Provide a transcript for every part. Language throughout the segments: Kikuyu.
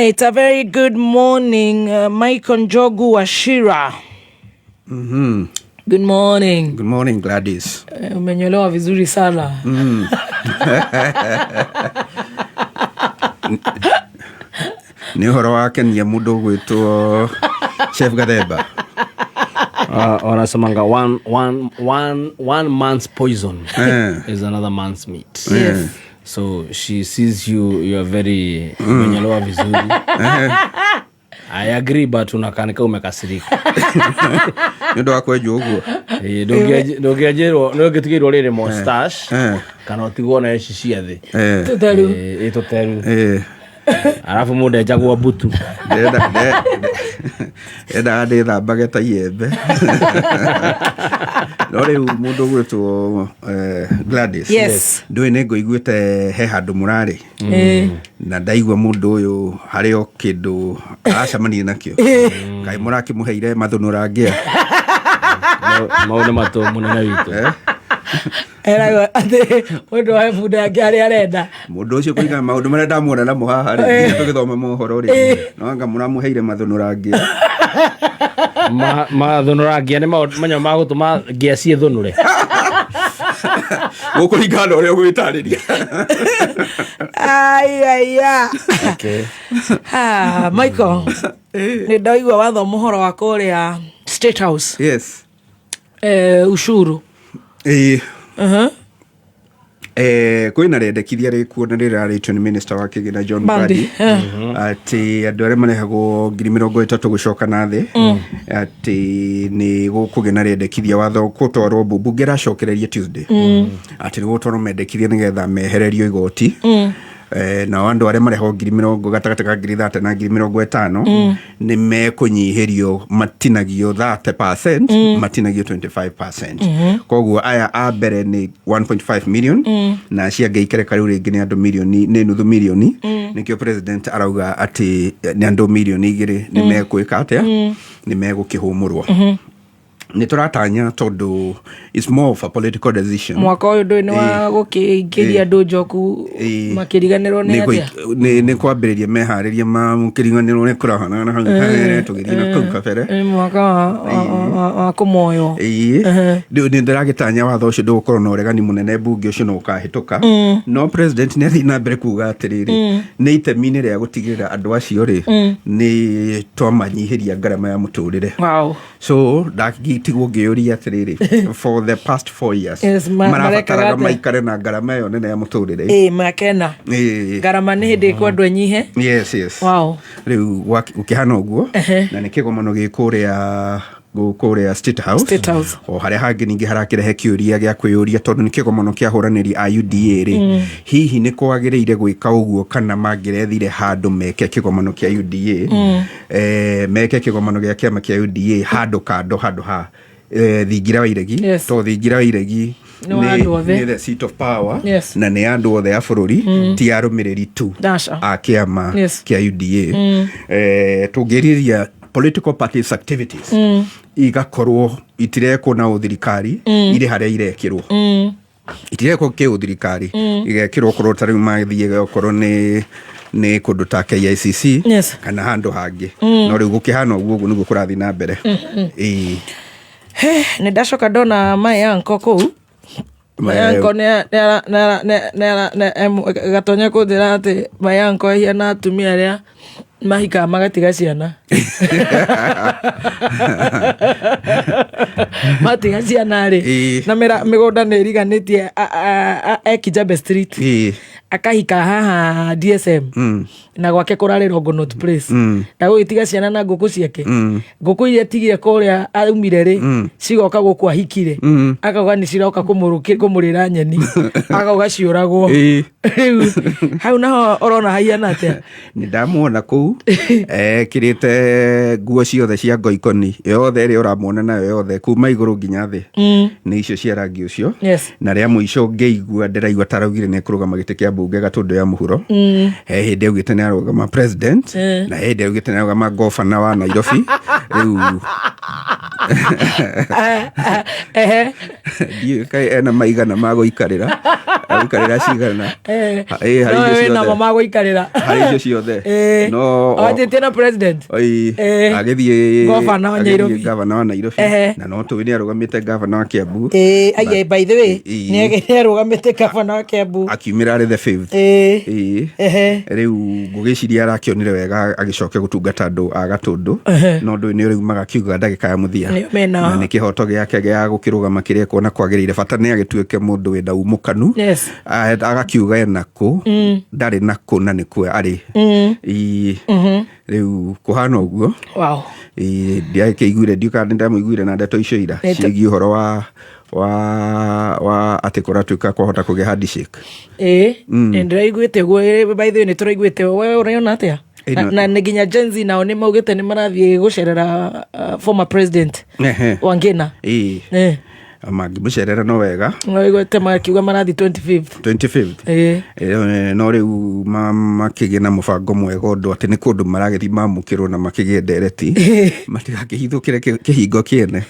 Right, a very good morning, Michael Njogu Wachira. Good morning. Good morning, Gladys. Umenyolewa vizuri sana. Nĩ ũhoro wa kenia mũndũ ũgwĩtwo Chef Gathemba. Wanasemanga one man's poison is another man's meat. So she sees you, you are very umenyolewa vizuri. I agree, but unakanika umekasirika. Nĩ ũndũ wa kwenjwo ũguo. Ndũngĩanjĩrwo, ndũngĩtigĩrwo rĩrĩ mustache kana ũtigwo na ici cia thĩ. Tũtheru. Ĩ tũteru. Arabu mũndũ enjagwo mbutu. Ndendaga ndĩthambage ta iembe. No rĩu mũndũ ũgwĩtwo Gladys. Yes. Ndũĩ nĩ ngũiguĩte he handũ mũrarĩ. Na ndaigua mũndũ ũyũ harĩ o kĩndũ aracemania nakĩo. Kaĩ mũrakĩmũheire mathũnũra ngĩa. Mau nĩ matũ mũnene witũ. Eragwo atĩ mũndũ wa bunda yake harĩa arenda. Mũndũ ũcio kũringana na maũndũ marĩa ndamuona namo haha rĩ, nginya tũgĩthoma mohoro rĩ, no anga mũramũheire mathũnũra ngĩa. Mathũnũra ngĩa nĩ maũndũ manya ma gũtũma ngĩa ciĩthũnũre. Gũkũringana na ũrĩa ũgwĩtarĩria. Ai ai ai. Okay. Ah, Michael. Nĩ ndaigua wathoma ũhoro wa kũrĩa State House. Yes. Ushuru. Ĩĩ. Kwĩna rĩendekithia rĩkuo na rĩrarĩtio nĩ minister wa kĩgĩna John Mbadi, Mbadi atĩ andũ arĩa marehagwo 30,000 gũcoka na thĩ atĩ nĩ gũkũgĩa na rĩendekithia watho gũtwarwo mbunge ĩracokereria Tuesday atĩ nĩ gũtwarwo mendekithia nĩgetha mehererio igoti. Nao andũ arĩa marehagwo ngiri mĩrongo gatagatĩ ka 30,000 na 50,000 nĩ mekũnyihĩrio, matinagio 30%, matinagio 25%. Koguo aya a mbere nĩ 1.5 million na acio angĩ ikereka rĩu rĩngĩ nĩ andũ milioni, nĩ nuthu milioni. Nĩkĩo president arauga atĩ nĩ andũ milioni 2 nĩ mekwĩka atĩa, nĩ megũkĩhũmũrwo. Nĩ tũratanya tondũ it's more of a political decision. Mwaka ũyũ ndũĩ nĩ wa gũkĩingĩria andũ njoku makĩriganĩrwo nĩ atĩa? Nĩ kwambĩrĩria meharĩria ma kĩriganĩrwo nĩ kũrahana na hau kabere tũgĩthiĩ na kau kabere. Nĩ mwaka wa kũmoywo. Ĩĩ, rĩu nĩ ndĩragĩtanya watho ũcio ndũgũkorwo na ũregani mũnene mbunge, ũcio no ũkahĩtũka, no president nĩ athiĩ na mbere kuga atĩrĩrĩ, nĩ itemi-inĩ rĩa gũtigĩrĩra andũ acio rĩ nĩ twamanyihĩria ngarama ya mũtũrĩre. So ndatigwo ngĩyũria atĩrĩrĩ, for the past 4 years Yes, marabataraga marekaga atĩa? maikare na ngarama ĩyo nene ya mũtũrĩre. Ĩĩ, makena ngarama nĩ hĩndĩ ĩkũ andũ enyihe. Yes. Rĩu gũkĩhana ũguo na nĩ kĩgomano gĩ kũrĩa kũrĩa State House. State House. O harĩa hangĩ ningĩ harakĩrehe kĩũria gĩa kwĩyũria tondũ nĩ kĩgomano kĩa ahũranĩri a UDA rĩ, hihi nĩ kwagĩrĩire gwĩka ũguo kana mangĩrethire handũ meke kĩgomano kĩa UDA, meke kĩgomano gĩa kĩama kĩa UDA handũ kando, handũ ha thingira wa iregi? To thingira wa iregi Nĩ wa andũ othe. Nĩ the seat of power na nĩ andũ othe a bũrũri, ti arũmĩrĩri tu Aca. a kĩama kĩa UDA. Tũngĩrĩria political parties activities igakorwo itirekwo na ũthirikari, irĩ harĩa irekĩrwo, itirekwo kĩũthirikari, igekĩrwo okorwo ta rĩu mathiĩte okorwo nĩ kũndũ ta KICC kana handũ hangĩ. No rĩu gũkĩhana ũguo, ũguo nĩguo kũrathiĩ na mbere. Ĩĩ. He, nĩ ndacoka ndona mayanko kũu. Mayanko gatonya kũnjĩra atĩ mayanko ahiana atumia arĩa mahikaga magatiga ciana, matiga ciana rĩ na mĩgũnda nĩ ĩriganĩtie e Kijabe Street akahika haha DSM na gwake kũrarĩ Longonot Place, ndagũgĩtiga ciana na ngũkũ ciake. Ngũkũ iria atigire kũrĩa aumire rĩ, cigoka gũkũ ahikire, akauga nĩ ciroka kũmũrĩra nyeni, akauga ciũragwo. Rĩu hau naho ũrona haiana atĩa? Nĩ ndamuona kũu ekĩrĩte nguo ciothe cia ngoikoni yothe ĩrĩa ũramuona nayo yothe kuma igũrũ nginya thĩ nĩ icio cia rangi ũcio. Na rĩa mũico ngĩigua, ndĩraigua taraugire nĩ ekũrũgama gĩtĩ kĩa mbunge Gatũndũ ya mũhuro. He hĩndĩ augĩte nĩ arũgama president na he hĩndĩ augĩte nĩ arũgama governor wa Nairobi. Rĩu Ehe. Ndiũĩ kaĩ ena maigana ma gũikarĩra, agũikarĩra cigana. Ĩ, harĩ No icio wĩ namo ciothe. ma gũikarĩra. Harĩ icio ciothe. No Wanjĩtie na president. Oi, agĩthiĩ Governor wa agĩthiĩ Nairobi. Governor wa Nairobi. Na no tũĩ nĩ arũgamĩte governor wa Kiambu. Ĩĩ, by the way, nĩ arũgamĩte gavana wa Kiambu. Akiumĩra arĩ the fifth. Ĩĩ. Rĩu ngũgĩciria arakĩonire wega agĩcoke gũtungata andũ a Gatũndũ, no ndũĩ nĩ rĩu magakiuga ndagĩka ya mũthia. Nĩo mena- Na nĩ kĩhoto gĩake gĩa gũkĩrũgama kĩrĩa ekuona kwagĩrĩire, bata nĩ agĩtuĩke mũndũ wĩna umũkanu. Agakiuga ena kũ, ndarĩ na kũ na nĩ kũ arĩ. Ĩĩ. Rĩu kũhana ũguo. Ĩĩ, ndiakĩiguire, ndiũ kana nĩndamũiguire na ndeto icio ira ciĩgiĩ ũhoro wa atĩ kũratuĩka kwahota kũgĩa handshake. Ĩĩ, nĩndĩraiguĩte ũguo. By the way, nĩtũraiguĩte. We ũraiona atĩa? Na nĩ nginya Gen Z nao nĩ maugĩte nĩ marathiĩ gũcerera former president Wangina. Ĩĩ. Mangĩmũcerera no wega. Maiguĩte makiuga marathiĩ 25th. 25th. Ĩĩ. No rĩu makĩgĩe na mũbango mwega ũndũ atĩ nĩ kũndũ maragĩthiĩ mamũkĩrwo na makĩgĩe ndereti, matigakĩhithũkĩre kĩhingo kĩene.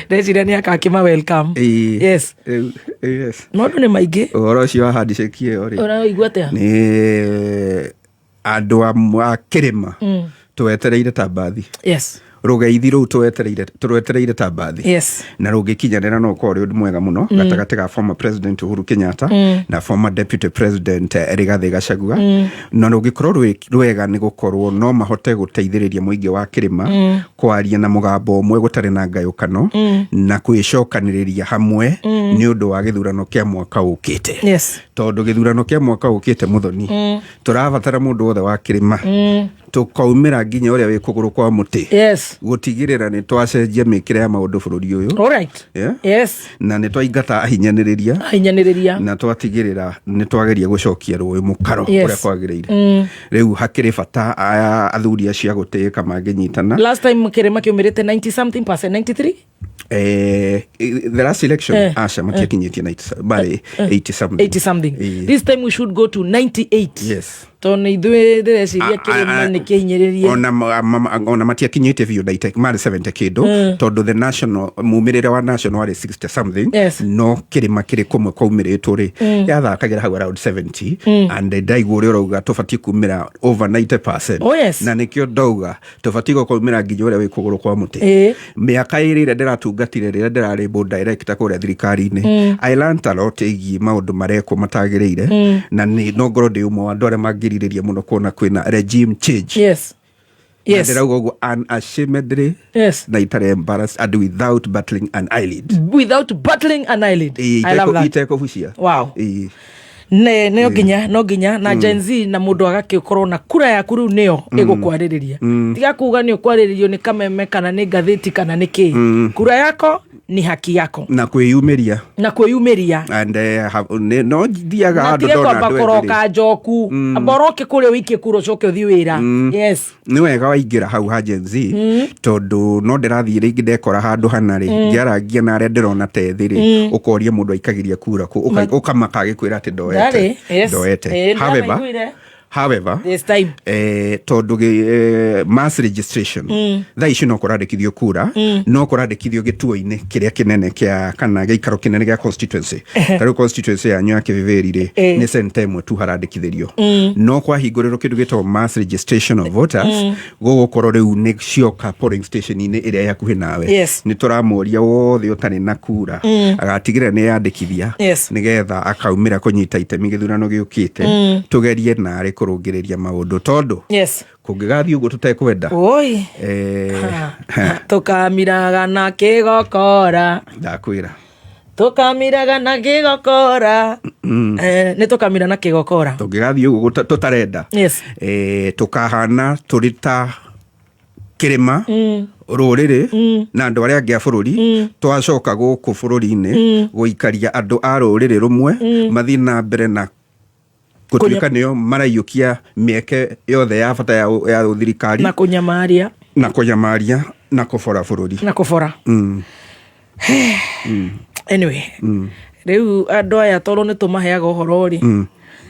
Ndeciria nĩ akakĩma welcome. Ĩĩ. Yes. Rĩu, yes. Maũndũ nĩ maingĩ. Ũhoro ũcio wa handshake ĩyo rĩ, Ũraigua atĩa? Nĩ andũ a kĩrĩma twetereire ta mbathi. Rũgeithi rũu twetereire, tũrwetereire ta mbathi. Na rũngĩkinyanĩra no ũkorwo ũrĩ ũndũ mwega mũno gatagatĩ ga former president Uhuru Kenyatta na former deputy president Rigathĩ Gachagua. Na rũngĩkorwo rwĩ rwega nĩ gũkorwo no mahote gũteithĩrĩria mũingĩ wa kĩrĩma kwaria na mũgambo ũmwe gũtarĩ na ngayũkano na kwĩcokanĩrĩria hamwe nĩ ũndũ wa gĩthurano kĩa mwaka ũkĩte. Tondũ gĩthurano kĩa mwaka ũkĩte, Mũthoni, tũrabatara mũndũ wothe wa kĩrĩma tũkaumĩra nginya ũrĩa wĩ kũgũrũ kwa mũtĩ gũtigĩrĩra nĩ twacenjia mĩkĩre ya maũndũ bũrũri ũyũ. All right. Yeah? Yes. Na nĩ twaingata ahinyanĩrĩria Ahinyanĩrĩria. na twatigĩrĩra nĩ twageria gũcokia rũĩ mũkaro ũrĩa kwagĩrĩire. Rĩu hakĩrĩ bata aya athuri acio a gũtĩĩka mangĩnyitana. Last time kĩrĩma kĩumĩrĩte 90 something percent, 93. The last election, aca, matiakinyĩtie 90, marĩ 80 something. 80 something. Ĩĩ. This time we should go to 98. Tondũ nĩ ithuĩ ndĩreciria kĩrĩma nĩ kĩhinyĩrĩrie. Ona matiakinyĩte biũ 90, marĩ 70 kĩndũ, tondũ the national mumĩrĩre wa national warĩ 60 something. No kĩrĩma kĩrĩ kũmwe kwaumĩrĩtwo rĩ, yathakagĩra hau around 70, and ndaigua ũrĩa ũrauga tũbatiĩ kumĩra over 90%. Oh, yes. Na nĩkĩo ndauga tũbatiĩ gũkaumĩra nginya ũrĩa wĩ kũgũrũ kwa mũtĩ. Mĩaka ĩrĩ ĩrĩa ndĩratungatire rĩrĩa ndĩrarĩ board director kũrĩa thirikari-inĩ, I learned a lot ĩgiĩ maũndũ marekwo matagĩrĩire, na nĩ no ngorwo ndĩ ũmwe wa andũ arĩa mangĩrirĩria mũno kuona kwĩna regime change. Na ndĩrauga ũguo unashamedly na itarĩ embarrassed and without battling an eyelid. Without battling an eyelid. I love that. Itekũbucia. Ĩĩ. Ne no nginya na Gen Z na mũndũ agakĩkorwo na kura yaku rĩu nĩyo ĩgũkwarĩrĩria, tiga kuga nĩ ũkwarĩrĩrio nĩ kameme kana nĩ ngathĩti kana nĩ kĩ. Kura yako ni haki yako. Na kwĩyumĩria. Na kwĩyumĩria. And no thiaga Na handũ tige ndona kwamba andũ ethĩ rĩ, kũroka njoku, amba ũroke kũrĩa ũikie kura, ũcoke ũthiĩ wĩra. Yes. Nĩ wega waingĩra hau ha Gen Z, tondũ no ndĩrathiĩ rĩngĩ ndekora handũ hana rĩ, ngĩarangia na arĩa ndĩrona ta ethĩ rĩ, ũkoria mũndũ aikagĩria kura kũ, ũkamaka agĩkwĩra atĩ Ndarĩ, ndoete. Yes. Ndoete. Ĩĩ, However, ndĩramaiguire. however, This time. Tondũ mass registration thaa ici no kũrandĩkithio kura, no kũrandĩkithio gĩtuo-inĩ kĩrĩa kĩnene kĩa kana gĩikaro kĩnene gĩa constituency. Ta rĩu constituency yanyu ya Kĩbĩbĩri rĩ, nĩ center ĩmwe tu harandĩkithĩrio. No kwahingũrĩrwo kĩndũ gĩtagwo mass registration of voters, gũgũkorwo rĩu nĩ cioka polling station-inĩ ĩrĩa ĩ hakuhĩ nawe. Nĩ tũramũria wothe ũtarĩ na kura agatigĩrĩra nĩ yandĩkithia nĩgetha akaumĩra kũnyita itemi gĩthurano gĩũkĩte, tũgerie narĩ kũrũngĩrĩria maũndũ, tondũ kũngĩgathiĩ ũguo tũtekwenda, Oi. Tũkamiraga na kĩgokora. Ndakwĩra. Tũkamiraga na kĩgokora. Nĩ tũkamira na kĩgokora. Tũngĩgathiĩ ũguo tũtarenda, tũkahana tũrĩ ta kĩrĩma, rũrĩrĩ na andũ arĩa angĩ a bũrũri, twacoka gũkũ bũrũri-inĩ gũikaria andũ a rũrĩrĩ rũmwe mathiĩ na mbere na gũtuĩka nĩo maraiyũkia mĩeke yothe ya bata ya thirikari. Na kũnyamaria. Na kũnyamaria na kũbora bũrũri. Na kũbora. Anyway, rĩu andũ aya tondũ nĩ tũmaheaga ũhoro rĩ,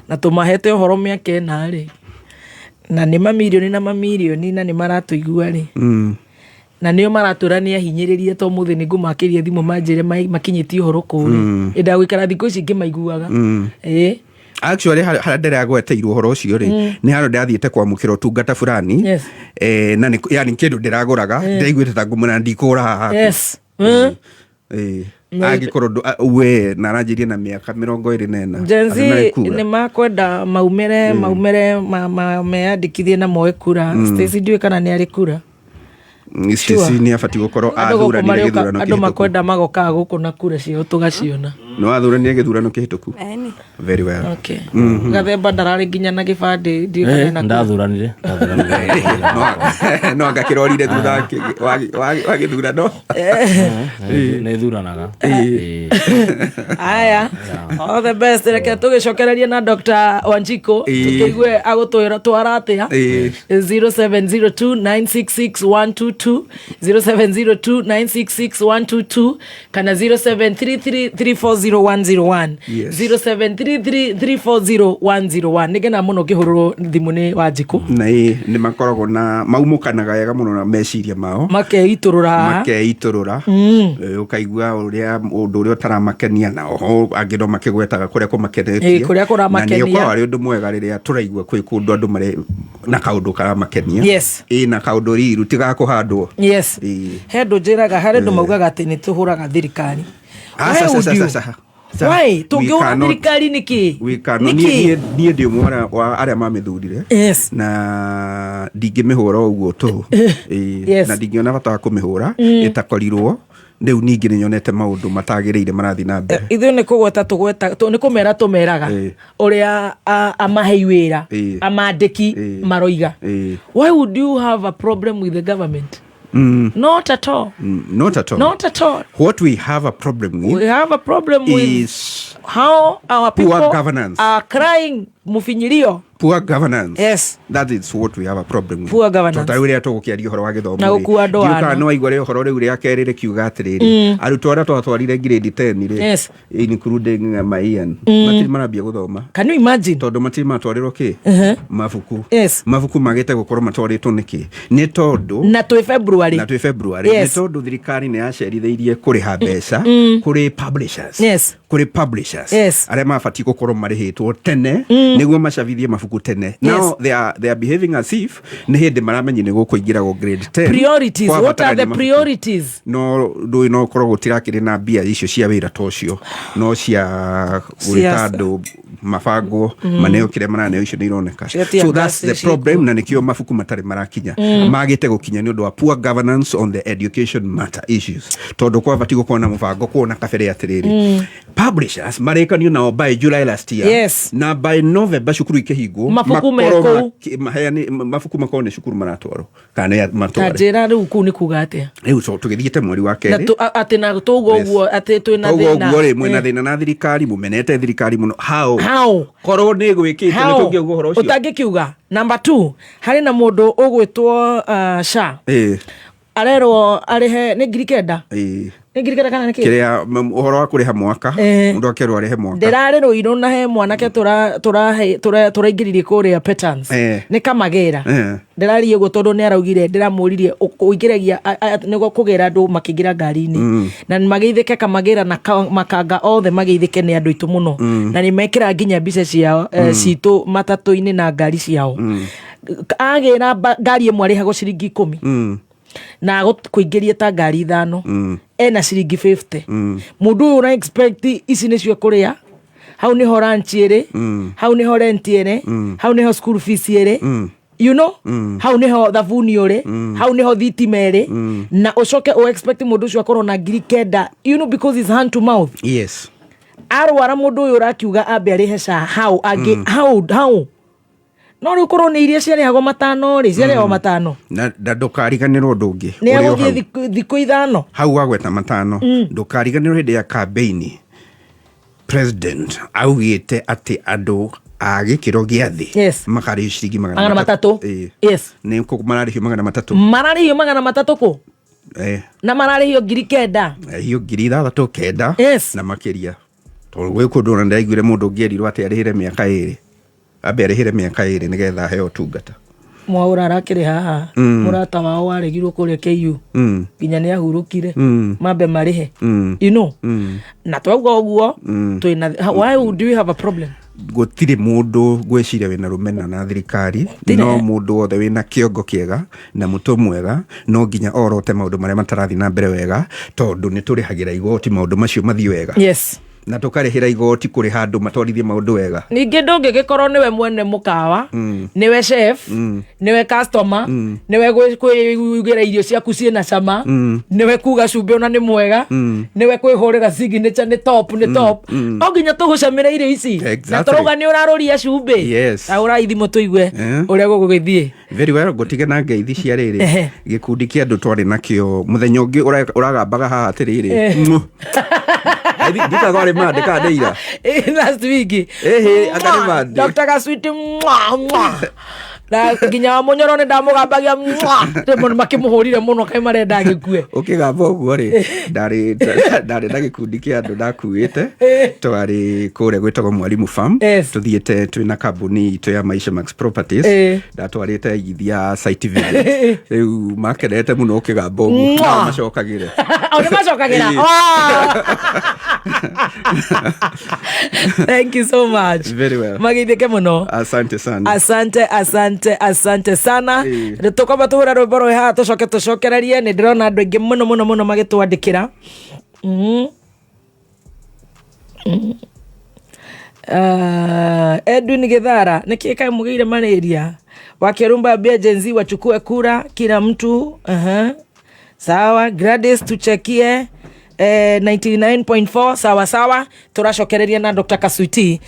na tũmahete ũhoro mĩaka ĩna rĩ, na nĩ mamirioni na mamirioni na nĩ maratũigua rĩ. Na nĩo maratwĩra nĩ ahinyĩrĩrie, to mũthĩ nĩ ngũmakĩria thimũ manjĩre makinyĩtie ũhoro kũu ĩnda gũikara thikũ ici ngĩmaiguaga, ĩĩ. Actually, harĩa ndĩragweteirwo ũhoro ũcio rĩ, nĩ handũ ndĩrathiĩte kwamũkĩra ũtungata fulani. Na yani kĩndũ ndĩragũraga, ndĩraiguĩte ta ngũmwĩra ndikũgũra haha. Angĩkorwo we na aranjĩrie na mĩaka 24. Gen Z Atĩ ndarĩ kura. Nĩ makwenda maumĩre meyandĩkithie na moe kura. Stacy ndiũĩ kana nĩ arĩ kura. Stacy nĩ abatiĩ gũkorwo Andũ gũkũ athuranire marĩũka gĩthurano andũ kĩhĩtũku. Makwenda magokaga gũkũ na kura ciao tũgaciona. Nĩ wathuranire gĩthurano kĩhĩtũku? Eni. Very well. Okay. Gathemba ndararĩ nginya na gĩbandĩ, ndiũĩ kana ena kura. Ndathuranire, ndathuranire. No anga kĩrorire thutha wa gĩthurano. Nä thuranaga. Aya, all the best. Reke tũgĩcokererie na Dr. Wanjiko, tũkĩigue agũtwĩra twara atĩa. 0702966122, 0702966122 kana 0733340101. 0733340101. Nĩ ngena mũno ngĩhũrũrwo thimũ nĩ Wanjikũ. Na ĩ nĩ makoragwo na maumũkanaga wega mũno na meciria mao. Makeitũrũra haha. Makeitũrũra. Ũkaigua ũrĩa ũndũ ũrĩa ũtaramakenia, na oho angĩ no makĩgwetaga kũrĩa kũmakenetie. Kũrĩa kũramakenia. Na nĩ ũkoragwo arĩ ũndũ mwega rĩrĩa tũraigua kwĩ kũndũ andũ marĩ na kaũndũ karamakenia. Ĩ na kaũndũ riru tigakũhandwo. He ndũ njĩraga, harĩ andũ maugaga atĩ nĩ tũhũraga thirikari. Ah, Why sa, sa, would sa, you? sa, sa. Sa. Why? We Tũngĩhũra thirikari nĩkĩ? We cannot. Nĩkĩ? Niĩ ndĩ ũmwe wa arĩa mamĩthurire. Na ndingĩmĩhũra o ũguo tũhũ. Na ndingĩona bata wa kũmĩhũra ĩtakorirwo rĩu ningĩ nĩ nyonete maũndũ matagĩrĩire marathiĩ na mbere. Ithuĩ nĩ kũgweta tũgweta, nĩ kũmera tũmeraga ũrĩa amahei wĩra, amandĩki maroiga. Why would you have a problem with the government? Not at all. Not at all. Not at all. What we have a problem with We have a problem with is how our poor people governance. Are crying mufinyirio. Poor governance. That is what we have a problem with. Poor governance. Tondũ rĩrĩa tũgũkĩaria ũhoro wa gĩthomo Na rĩ, gũkua andũ ndiũĩ kana ana. nĩ waigua rĩ ũhoro rĩu rĩa kerĩ rĩkiuga atĩrĩrĩ, arutwo arĩa twatwarire grade 10 rĩ, including Maian, matirĩ marambia gũthoma. Can you imagine? Tondũ matirĩ matwarĩrwo kĩ mabuku. Mabuku magĩte gũkorwo matwarĩtwo nĩkĩ? Nĩ tondũ Na twĩ February. Na twĩ February. Nĩ tondũ thirikari nĩ yacerithĩirie kũrĩha mbeca kũrĩ publishers. Kũrĩ publishers arĩa mabatiĩ gũkorwo marĩhĩtwo tene nĩguo macabithie mabuku tene. Now they are behaving as if nĩ hĩndĩ maramenye nĩ gũkũingĩragwo grade 10. Priorities. What are the Kwabatarania mabuku. priorities? No ndũĩ, no ũkorwo gũtirakĩrĩ na mbia icio cia wĩra ta ũcio, no cia gwĩta andũ mabangwo maneo kĩrĩa maraneo icio nĩ ironeka. Cia tear So that's gas the ciĩkuo. problem, na nĩkĩo mabuku matarĩ marakinya, magĩte gũkinya nĩ ũndũ wa poor governance on the education matter issues, tondũ kwabati gũkorwo na mũbango kuona kabere atĩrĩrĩ, publishers marĩkanio nao by July last year, na by November cukuru ikĩhingwo Mabuku makorwo me kũu. mabuku makorwo nĩ cukuru maratwarwo kana nĩ Ta matware. njĩra rĩu kũu nĩ kuga atĩa? Rĩu so tũgĩthiĩte mweri wa Na kerĩ. atĩ na tũguo ũguo atĩ twĩna Koguo thĩna. ũguo rĩ, mwĩna thĩna na thirikari, mũmenete thirikari mũno. How? How? Korwo nĩ gwĩkĩte nĩ How? tũngĩauga ũhoro ũcio? Ũtangĩkiuga. Number two, harĩ na mũndũ ũgwĩtwo sha arerwo arĩhe nĩ 9,000. Nĩ 9,000 kana nĩ kĩ? Kĩrĩa ũhoro wa kũrĩha mwaka, mũndũ akerwo arĩhe mwaka. Ndĩrarĩ rũirũ na he mwanake tũraingĩririe kũrĩa Petans. Nĩ kamagĩra. Ndĩraria ũguo tondũ nĩ araugire, ndĩramũririe ũingĩragia nĩguo kũgĩra andũ makĩingĩra ngari-inĩ na mageithĩke kamagĩra na makanga othe mageithĩke nĩ andũ aitũ mũno, na nĩ mekĩra nginya mbica ciao citũ matatũ-inĩ na ngari ciao. Agĩra ngari ĩmwe arĩhagwo ciringi 10 na kũingĩria ta ngari ithano ena ciringi 50. Mũndũ ũyũ ũra expect ici nĩcio kũrĩa hau nĩho lunch ĩrĩ, hau nĩho rent ĩrĩ, hau nĩho school fees ĩrĩ, hau nĩho thabuni ũrĩ, hau nĩho thitima ĩrĩ, na ũcoke ũ expect mũndũ ũcio akorwo na 9,000, because it's hand to mouth. Arwara mũndũ ũyũ ũrakiuga ambe arĩhe SHA, how angĩ how no rĩu korwo nĩ iria ciarĩhagwo 500 rĩ, ciarĩhagwo 500. Na ndũkariganĩrwo ũndũ ũngĩ Nĩ ũrĩ o agũthiĩ hau. thikũ 5. Hau wagweta 500, ndũkariganĩrwo hĩndĩ ya campaign president augĩte atĩ andũ a gĩkĩro gĩa thĩ makarĩhio ciringi magana 300. Nĩ kũ mararĩhio 300? Mararĩhio 300 kũ? Na mararĩhio 9,000. Hiyo 6,000, 9 na makĩria, tondũ gwĩ kũndũ ona ndĩraiguire mũndũ ũngĩ erirwo atĩ arĩhĩre mĩaka 2, ambe arĩhĩre mĩaka 2 nĩgetha aheo ũtungata. Mwaũra arakĩrĩ haha, mũrata wao waregirwo kũrĩa KU, nginya nĩ ahurũkire, mambe marĩhe na twauga ũguo twĩna, why do we have a problem? Gũtirĩ mũndũ ngwĩciria wĩna rũmena na thirikari. Gũtirĩ. No mũndũ wothe wĩna kĩongo kĩega na mũtwe mwega no nginya orote maũndũ marĩa matarathiĩ na mbere wega, tondũ nĩ tũrĩhagĩra igoti maũndũ macio mathiĩ wega, na tũkarĩhĩra igoti kũrĩha andũ matwarithie maũndũ wega. Ningĩ ndũngĩgĩkorwo nĩwe mwene mũkawa, nĩwe chef, nĩwe customer, nĩwe kwĩugĩra irio ciaku ciĩna cama, nĩwe kuga cumbĩ ona nĩ mwega, nĩwe kwĩhũrĩra signature nĩ top, nĩ top, no nginya tũgũcamĩre irio ici na tũrauga nĩ ũrarũria cumbĩ. Ahũra ithimo tũigue ũrĩa gũgũgĩthiĩ. Very well, ngũtige na ngeithi cia rĩrĩ gĩkundi kĩa andũ twarĩ nakĩo mũthenya ũngĩ ũragambaga haha atĩrĩrĩ. Ndikaga arĩ mande kana nĩ ira. Last week. Ĩhĩ, anga nĩ Monday. Dr. Gaswiti, mwah, mwah. Na nginya wa Mũnyoro nĩ ndamũgambagia, mwah. Rĩmwe makĩmũhũrire mũno kaĩ marenda agĩkue. Ũkĩgamba ũguo rĩ, ndarĩ na gĩkundi kĩa andũ ndakuĩte, twarĩ kũrĩa gwĩtagwo Mwalimu Farm. Tũthiĩte twĩna kambuni itũ ya Maisha Max Properties. Ndatwarĩte aigithia site visit, rĩu makenete mũno ũkĩgamba ũguo. Mwah. Nao macokagĩre. O nĩ macokagĩra. Oh! Thank you so much. Very well. Magithĩke mũno. Asante sana. Asante, asante, asante sana. Tũkwamba tũhũra rwĩmbo rwĩ haha, tũcoke tũcokererie. Nĩ ndĩrona andũ aingĩ mũno mũno mũno magĩtwandĩkĩra. Edwin Githara, nĩkĩ kaĩ mũgĩire malaria? Wakĩrumba ambia Gen Z wachukue kura kila mtu. Sawa Gladys, tuchekie 99.4. Sawa sawa, tũracokereria na Dr. Kasuiti.